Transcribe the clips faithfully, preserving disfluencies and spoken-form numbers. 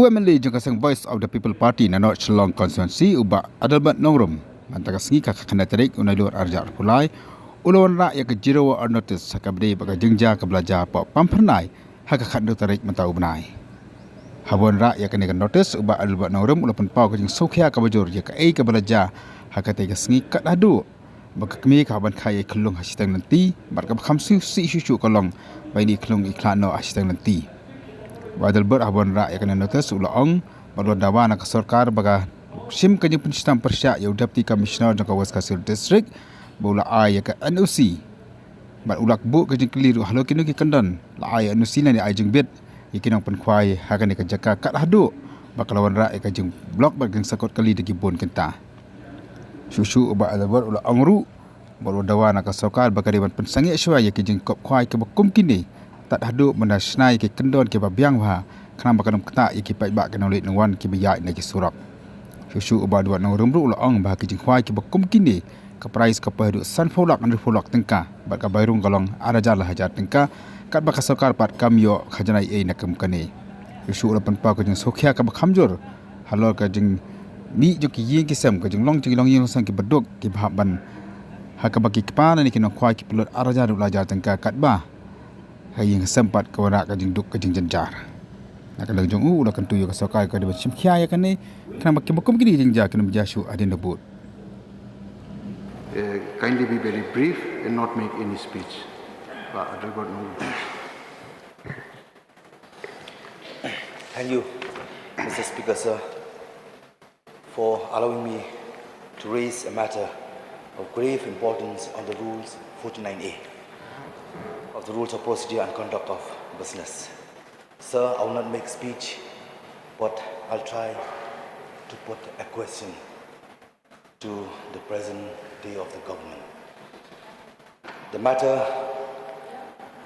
U M L A jong ka seng Voice of the People Party na North Shillong Constituency, u Bah Adelbert Nongrum, mynta ka sngi ka khatkhana tarik u Nailur arhajar arphew lai, u la wanrah ïa ka zero hour notice ha kaba ïadei bad ka jingjia kaba la jia hapoh Pamphyrnai ha ka khatduh tarik mynta u bnai. Haba wanrah ïa kane ka notice, u Bah Adelbert Nongrum u la pynpaw ka jingsngewkhia kaba jur ïa kaei kaba la jia ha katei ka sngi, kat haduh ba ka kmie ka hap ban kha ïa i khyllung ha shiteng lynti, bad kaba kham sngewsih shuh shuh ka long ba ine i khyllung i khlad noh ha shiteng lynti. Bah Adelbert, haba wanrah ïa kane ka notice, u la ong ba u la dawa na ka sorkar ba ka shim ka jingpynshitom pyrshah ïa u Deputy Commissioner jong ka West Khasi Hills District ba u la ai ïa ka N O C. Bad u la buh ka jingkylli ruh halor kino ki kyndon la ai N O C lane ai jingbit ïa ki nongpynkhwai ha kane ka jaka, kat haduh ba ka la wanrah ïa ka jingblock bad ka jingsangkot kali da ki bun kynta. Shuh shuh u Bah Adelbert u la ong ruh ba u la dawa na ka sorkar ba ka dei ban pynsangeh shuwa ïa ki jingkhopkhwai kiba kum kine, tad haduh ban da shna ïa ki kyndon kiba biang bha, khnang ba kan ym ktah ïa ki paidbah ki nongleit nongwan kiba ïaid na ki surok. Shuh shuh u Bah Adelbert Nongrum ruh u la ong ba ki jingkhwai kiba kum kine, ka prize ka poi haduh sanphew lak hynriewphew lak tyngka, bad ka bai rung ka long arhajar la hajar tyngka, katba ka sorkar pat kam ïoh khajna ei na ka kum kane. Shuh shuh u la pynpaw ka jingsngewkhia kaba kham jur halor ka jingmih jong ki ïing ki sem, ka jinglong jong ki longïing longsem kiba duk, kiba hap ban, ha kaba ki kpa lane ki nongkhwai ki pynlut arhajar haduh la hajar tyngka, katba ha ïing ha sem pat ka wanrah ka jingduk ka jingjynjar. Na ka liang jong u, u la kyntu ïa ka sorkar ka dei ban shim khia ïa kane, khnang ba kiba kum kine ki jingjia kin ym jia shuh hadien da bud. Uh, kindly be very brief and not make any speech. Bah Adelbert Nongrum. Thank you, Mister Speaker, sir, for allowing me to raise a matter of grave importance on the Rules forty-nine A of the Rules of Procedure and Conduct of Business. Sir, I will not make speech, but I'll try to put a question to the present day of the government. The matter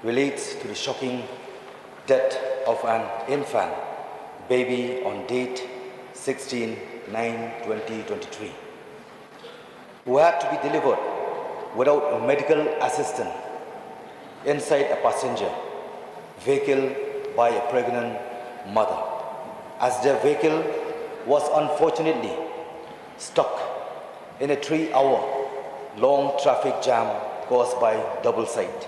relates to the shocking death of an infant baby on date sixteen nine twenty twenty-three, who had to be delivered without medical assistance inside a passenger vehicle by a pregnant mother, as the vehicle was unfortunately stuck in a three-hour long traffic jam caused by double-side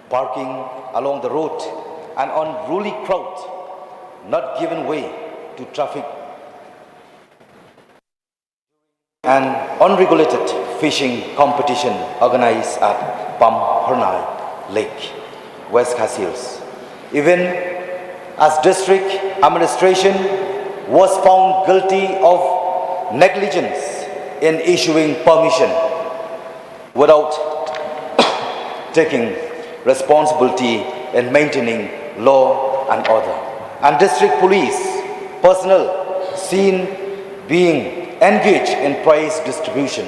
parking along the road and unruly crowd not giving way to traffic. An unregulated fishing competition organized at Pamphyrnai Lake, West Khasi Hills, even as district administration was found guilty of negligence in issuing permission without taking responsibility in maintaining law and order, and district police personnel seen being engaged in prize distribution,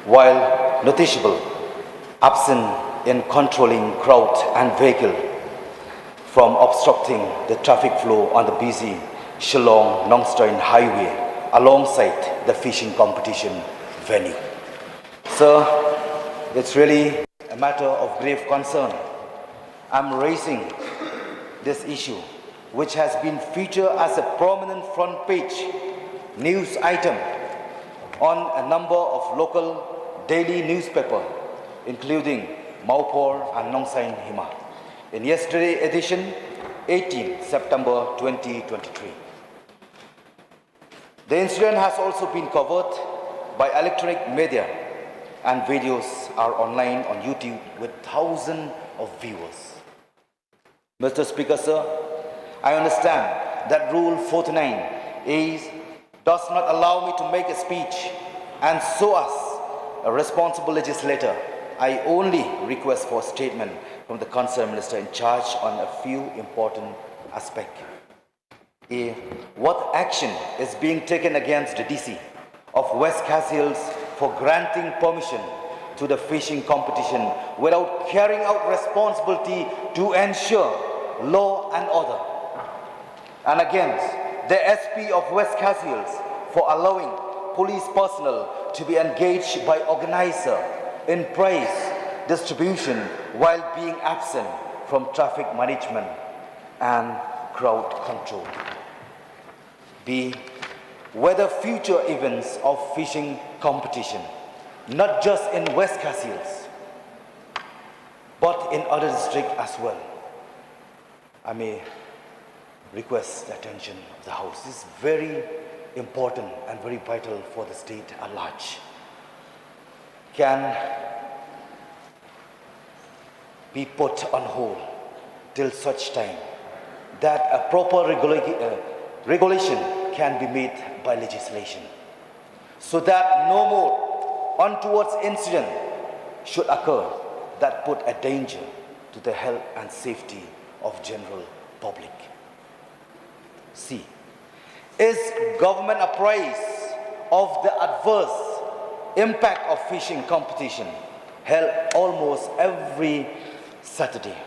while noticeable absent in controlling crowd and vehicle from obstructing the traffic flow on the busy Shillong-Nongstoin Highway alongside the fishing competition venue. Sir, it's really a matter of grave concern. I'm raising this issue, which has been featured as a prominent front page news item on a number of local daily newspaper, including Mawphor and Nongsain Hima, in yesterday edition, eighteen September twenty twenty-three. The incident has also been covered by electronic media, and videos are online on YouTube with thousands of viewers. Mister Speaker, sir, I understand that Rule forty-nine A does not allow me to make a speech, and so, as a responsible legislator, I only request for a statement from the concerned minister in charge on a few important aspects. A, what action is being taken against the D C of West Khasi Hills for granting permission to the fishing competition without carrying out responsibility to ensure law and order? And against the S P of West Khasi Hills for allowing police personnel to be engaged by organizer in prize distribution while being absent from traffic management and crowd control. be whether future events of fishing competition, not just in West Khasi Hills, but in other districts as well. I may request the attention of the House. This is very important and very vital for the state at large. Can be put on hold till such time that a proper regula- uh, regulation can be made by legislation, so that no more untoward incident should occur that put a danger to the health and safety of general public. C. Is government apprised of the adverse impact of fishing competition held almost every Saturday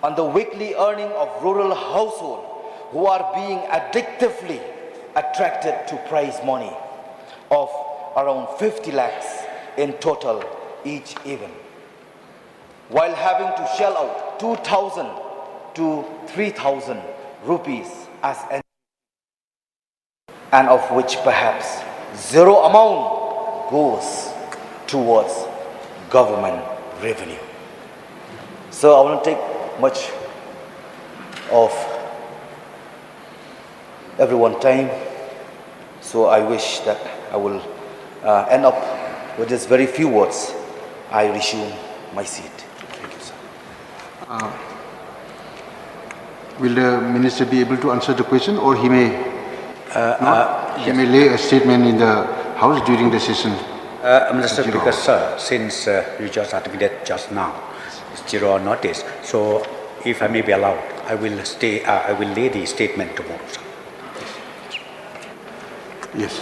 on the weekly earning of rural households who are being addictively attracted to prize money of around fifty lakhs in total each event, while having to shell out two thousand to three thousand rupees as an and of which perhaps zero amount goes towards government revenue. So I won't take much of everyone time. So I wish that I will uh, end up with these very few words. I resume my seat. Thank you, sir. Will the minister be able to answer the question, or he may not? He may lay a statement in the House during the session. Uh, Mister Speaker, sir, since uh, you just articulated just now, it's zero notice. So, if I may be allowed, I will stay. Uh, I will lay the statement tomorrow, sir. Yes.